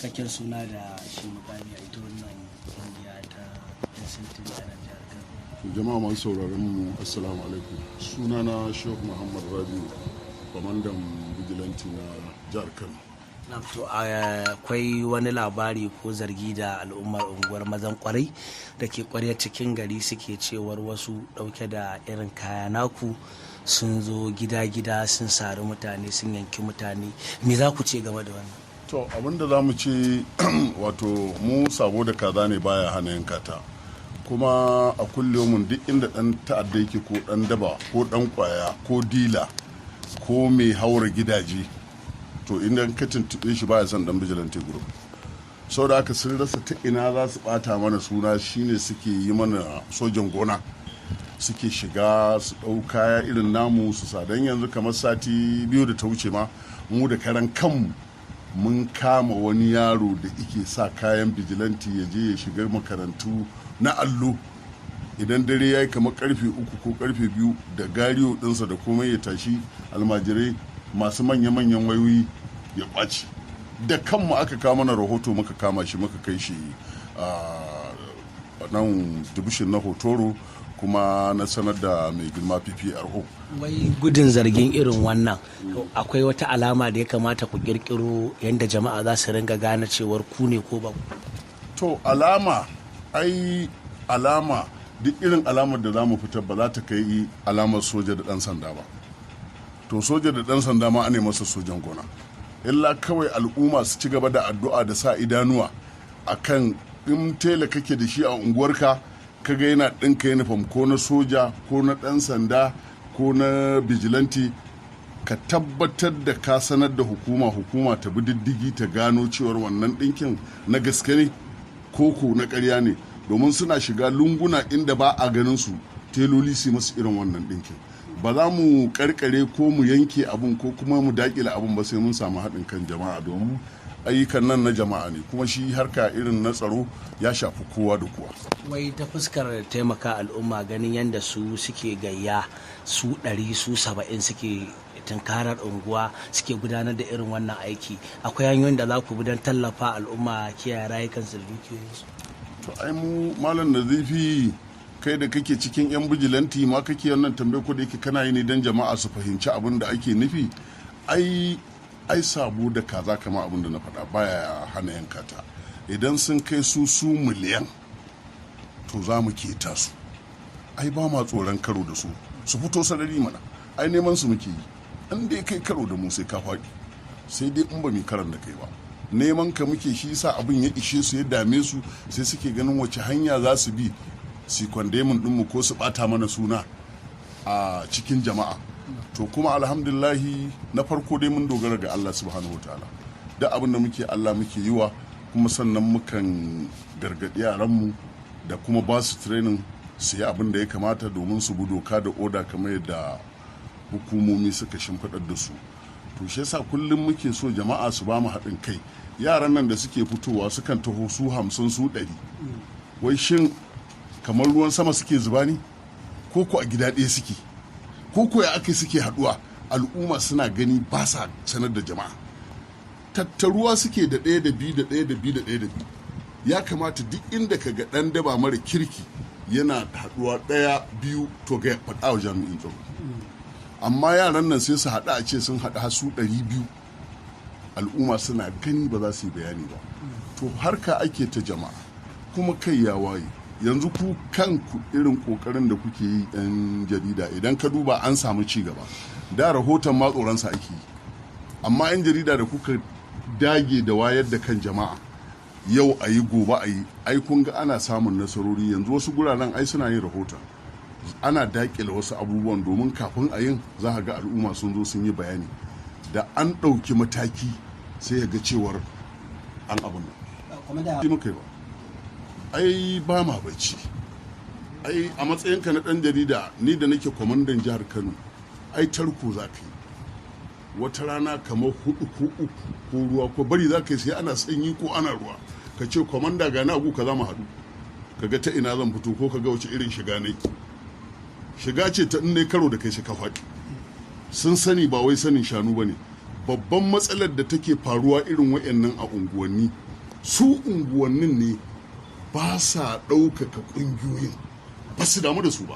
Cikakken suna da shi mukami a ita wannan kungiya ta yan sintiri a nan jihar Kano. Jama'a masu sauraron mu, assalamu alaikum. Sunana Sheikh Muhammad Rabiu, kwamandan vigilante na jihar Kano. Na to, akwai wani labari ko zargi da al'ummar unguwar Mazan Kwarai da ke kwarya cikin gari suke cewar wasu dauke da irin kaya naku sun zo gida-gida, sun sari mutane, sun yanki mutane. Me za ku ce game da wannan? To, abinda za mu ce, wato mu sabo da kaza ne baya hana yanka ta. Kuma a kullum duk inda dan ta'adda yake, ko dan daba, ko dan kwaya, ko dila, ko mai haura gidaje, to inda ka tuntube shi baya son dan vigilante group. Sau da aka sun rasa ta ina za su bata mana suna, shine suke yi mana sojan gona, suke shiga su ɗau kaya irin namu su sa. Don yanzu kamar sati 2 da ta wuce ma, mu da karan kanmu mun kama wani yaro da ike sa kayan vigilante, ya je ya shiga makarantu na allo idan dare ya yi kamar karfe 3 ko karfe 2, da gariyo ɗinsa da komai, ya tashi almajirai masu manya-manyan wayoyi ya kwaci. Da kanmu aka kawo mana rahoto, muka kama shi, muka kai shi a nan division na Hotoro, kuma na sanar da mai girma PPRO. Wai gudun zargin irin wannan, akwai wata alama da ya kamata ku kirkiro yadda jama'a za su ringa gane cewar ku ne ko ba ku? To, alama ai, alama duk irin alamar da za mu fitar ba za ta kai alamar soja da dan sanda ba. To, soja da dan sanda ma ane masa sojan gona. Illa kawai al'umma su ci gaba da addu'a da sa idanuwa akan in tela kake da shi a unguwarka, kaga yana ɗinka uniform ko na soja ko na ɗan sanda ko na vigilante, ka tabbatar da ka sanar da hukuma, hukuma ta bi diddigi ta gano cewar wannan ɗinkin na gaske ne ko ko na ƙarya ne, domin suna shiga lunguna inda ba a ganin su, teloli su masu irin wannan ɗinkin. Ba za mu karkare ko mu yanke abun ko kuma mu dakile abun ba sai mun samu haɗin kan jama'a, domin ayyukan nan na jama'a ne, kuma shi harka irin na tsaro ya shafi kowa da kowa. Wai ta fuskar taimaka al'umma, ganin yadda su suke gayya su 100, su 70, suke tunkarar unguwa suke gudanar da irin wannan aiki, akwai hanyoyin da za ku bi don tallafa al'umma kiyaye rayukansu da dukiyoyinsu? To, ai mu, Malam Nazifi, kai da kake cikin yan vigilante ma kake wannan tambaye, ko da yake kana yi ne don jama'a su fahimci abin da ake nufi. Ai sabo da kaza, kama abin da na faɗa, baya hana yanka ta. Idan sun kai su su miliyan, to za mu keta su. Ai ba ma tsoron karo da su. Su fito sarari mana, ai neman su muke yi. In dai kai karo da mu, sai ka faɗi, sai dai in ba mu karan da kai ba. Neman ka muke. Shi yasa abin ya ishe su, ya dame su, sai suke ganin wace hanya za su bi su condemning ɗinmu ko su ɓata mana suna a cikin jama'a. To, kuma alhamdulillahi, na farko dai mun dogara ga Allah subhanahu wataala. Da abin da muke, Allah muke yi wa. Kuma sannan mukan gargaɗi yaranmu da kuma ba su training su yi abin da ya kamata domin su bi doka da oda kamar yadda hukumomi suka shimfiɗar da su. To, shi yasa kullum muke so jama'a su ba mu haɗin kai. Yaran nan da suke fitowa, sukan taho su 50, su 100. Wai shin kamar ruwan sama suke zuba ne, ko ko a gida ɗaya suke, ko ko ya aka suke haɗuwa? Al'umma suna gani ba sa sanar da jama'a. Tattaruwa suke da ɗaya da biyu, da ɗaya da biyu, da ɗaya da biyu. Ya kamata duk inda ka ga ɗan daba mara kirki yana haɗuwa ɗaya, biyu, to ga faɗa wa jami'in tsaro. Amma yaran nan sai su haɗu, a ce sun haɗu har su 200, al'umma suna gani ba za su yi bayani ba. To, harka ake ta jama'a, kuma kai ya waye. Yanzu ku kanku irin kokarin da kuke yi, yan jarida, idan ka duba an samu ci gaba. Da rahoton ma tsoronsa ake yi, amma yan jarida da kuka dage da wayar da kan jama'a, yau a yi, gobe a yi, ai kun ga ana samun nasarori. Yanzu wasu guraren ai suna yin rahoton, ana dakile wasu abubuwan, domin kafin a yin za a ga al'umma sun zo sun yi bayani, da an ɗauki mataki sai ya ga cewar an abun nan muka yi ba. Ai ba ma bacci. Ai a matsayinka na ɗan jarida, ni da nake kwamandan jihar Kano, ai tarko za ka yi wata rana kamar hudu ko uku, ko ruwa ko bari za ka yi, sai ana sanyi ko ana ruwa, ka ce, "Kwamanda, ga na abu ka za mu haɗu, ka ga ta ina zan fito, ko ka ga wace irin shiga ne." Shiga ce ta in ne karo da kai shi ka faɗi. Sun sani, ba wai sanin shanu ba ne. Babban matsalar da take faruwa irin wa'annan a unguwanni Su unguwannin ne ba sa ɗaukaka ƙungiyoyin, ba su damu da su ba,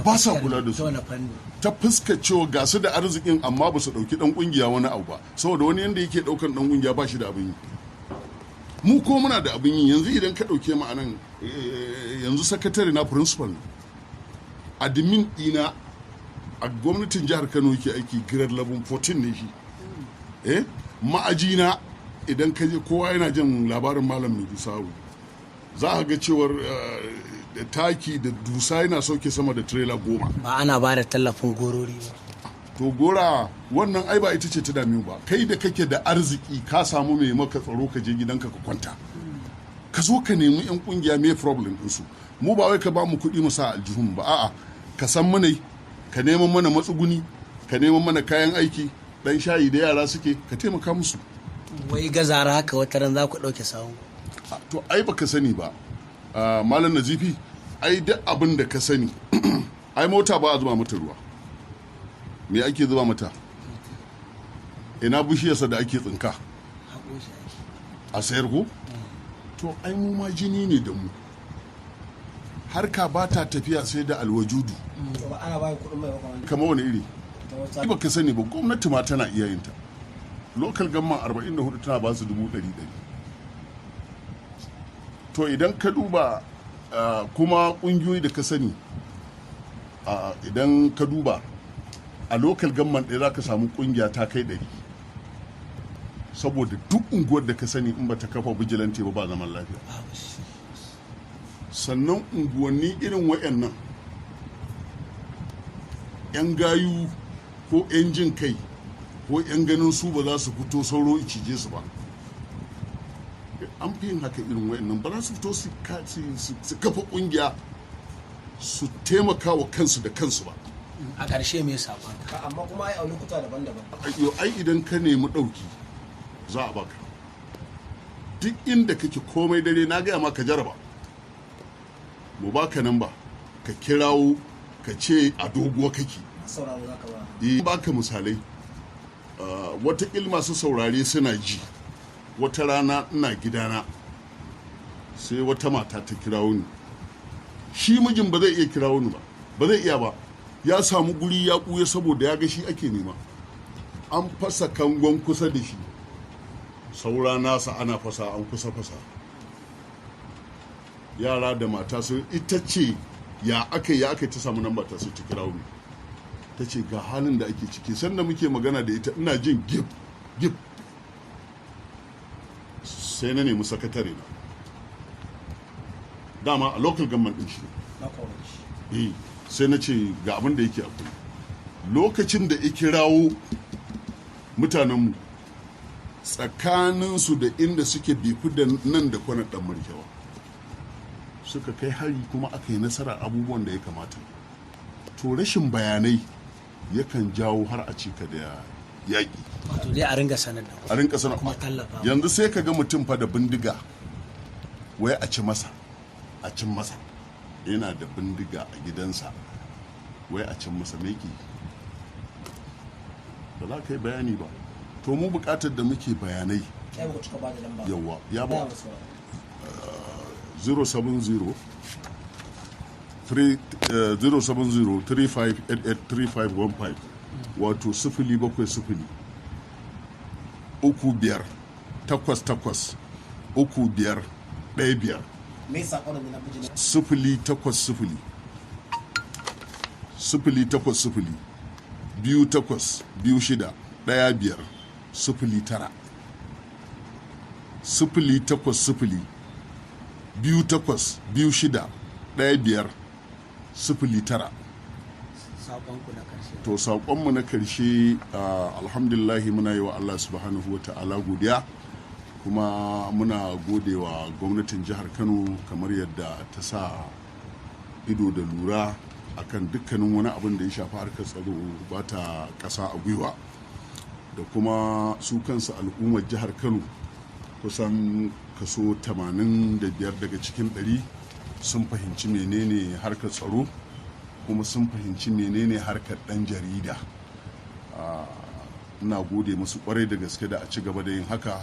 ba sa kula da su. Ta wani fanni? Ta fuska cewa ga su da arzikin, amma ba su ɗauki ɗan ƙungiya wani abu ba, saboda wani yanda yake ɗaukan ɗan ƙungiya ba shi da abin yi. Mu ko muna da abin yi. Yanzu idan ka ɗauke mu a nan, yanzu sakatare na principal ne, admin ɗina a gwamnatin jihar Kano yake aiki, grade level 14 ne shi. Ma'ajina idan ka je, kowa yana jin labarin Malam Mai Dusawu, za a ga cewar da taki da dusa yana sauke sama da tirela 10. Ba ana ba da tallafin gorori ba? To, gora wannan ai ba ita ce ta dame ba. Kai da kake da arziki, ka samu mai maka tsaro, ka je gidanka ka kwanta, ka zo ka nemi yan kungiya, me problem ɗinsu? Mu ba wai ka ba mu kuɗi mu sa aljihun ba, a'a, ka san mana, ka neman mana matsuguni, ka neman mana kayan aiki, dan shayi da yara suke, ka taimaka musu. Wai gazara haka wata ran za ku ɗauke sawun? To, ai baka sani ba, Malam Nazifi, ai duk abin da ka sani, ai mota ba a zuba mata ruwa. Me ake zuba mata? Ina bishiyarsa da ake tsinka? Haƙo shi ake. A sayar ko? To, ai mu ma jini ne da mu. Harka ba ta tafiya sai da alwajudu. Ba ana ba kuɗin mai ba kamar Kamar wani iri? ta wata. Ai baka sani ba, gwamnati ma tana iya yin ta. Local government 44 tana ba su 100,000. To, idan ka duba, kuma kungiyoyi da ka sani, idan ka duba a local government ɗaya za ka samu kungiya ta kai 100, saboda duk unguwar da ka sani in ba ta kafa vigilante ba, ba zaman lafiya. Babu shi. Sannan unguwanni irin wayannan, 'yan gayu ko 'yan jin kai ko 'yan ganin su ba za su fito sauro cije su ba, an fi yin haka. Irin wayannan ba za su fito su kafa kungiya su taimaka wa kansu da kansu ba. A ƙarshe, me saƙonka? Amma kuma ai a lokuta daban-daban. Yo, ai idan ka nemi ɗauki za a baka, duk inda kake, komai dare. Na gaya maka, jaraba mu baka nan ba, ka kirawo ka ce a Doguwa kake. Sauraro za ka ba. Eh, baka misalai. Wataƙil masu saurare suna ji. Wata rana ina gidana, sai wata mata ta kirawo ni. Shi mijin ba zai iya kirawo ni ba, ba zai iya ba, ya samu guri ya ɓuya saboda ya ga shi ake nema. An fasa kangon kusa da shi, saura nasa ana fasa, an kusa fasa. Yara da mata sun ita ce ya aka ya aka ta samu namba ta, sai ta kirawo ni, ta ce ga halin da ake ciki. Sanda muke magana da ita, ina jin gib gib. Sai na nemi sakatare na, dama a local government din shi. Na kawai. Eh, sai na ce ga abin da yake akwai. Lokacin da ya kirawo mutanenmu, tsakaninsu da inda suke bifi da nan da kwanar dan markewa, suka kai hari kuma aka yi nasara abubuwan da ya kamata. To, rashin bayanai yakan jawo har a cika da yaƙi. Wato dai a ringa sanar da ku. A rinka sanar. Kuma tallafa. Yanzu sai ka ga mutum fa da bindiga, wai a ci masa, a cin masa. Yana da bindiga a gidansa, wai a cin masa meki, ba za ka yi bayani ba. To, mu bukatar da muke bayanai. Kai ba ku cika ba da lamba. Yawa ya ba ba mu sauraro. 070 070 3588 3515, wato 070 3588 3515. Me sakon da na bijina? 080 080 2826 1509, 080 2826 1509. Saƙonku na ƙarshe. To, saƙonmu na karshe, alhamdulillahi, muna yi wa Allah subhanahu wa ta'ala godiya, kuma muna gode wa gwamnatin jihar Kano kamar yadda ta sa ido da lura akan dukkanin wani abin da ya shafi harkar tsaro, ba ta ƙasa a gwiwa, da kuma su kansu al'ummar jihar Kano, kusan kaso 85 daga cikin 100 sun fahimci menene harkar tsaro, kuma sun fahimci menene harkar ɗan jarida. Ina gode musu kwarai da gaske da a ci gaba da yin haka.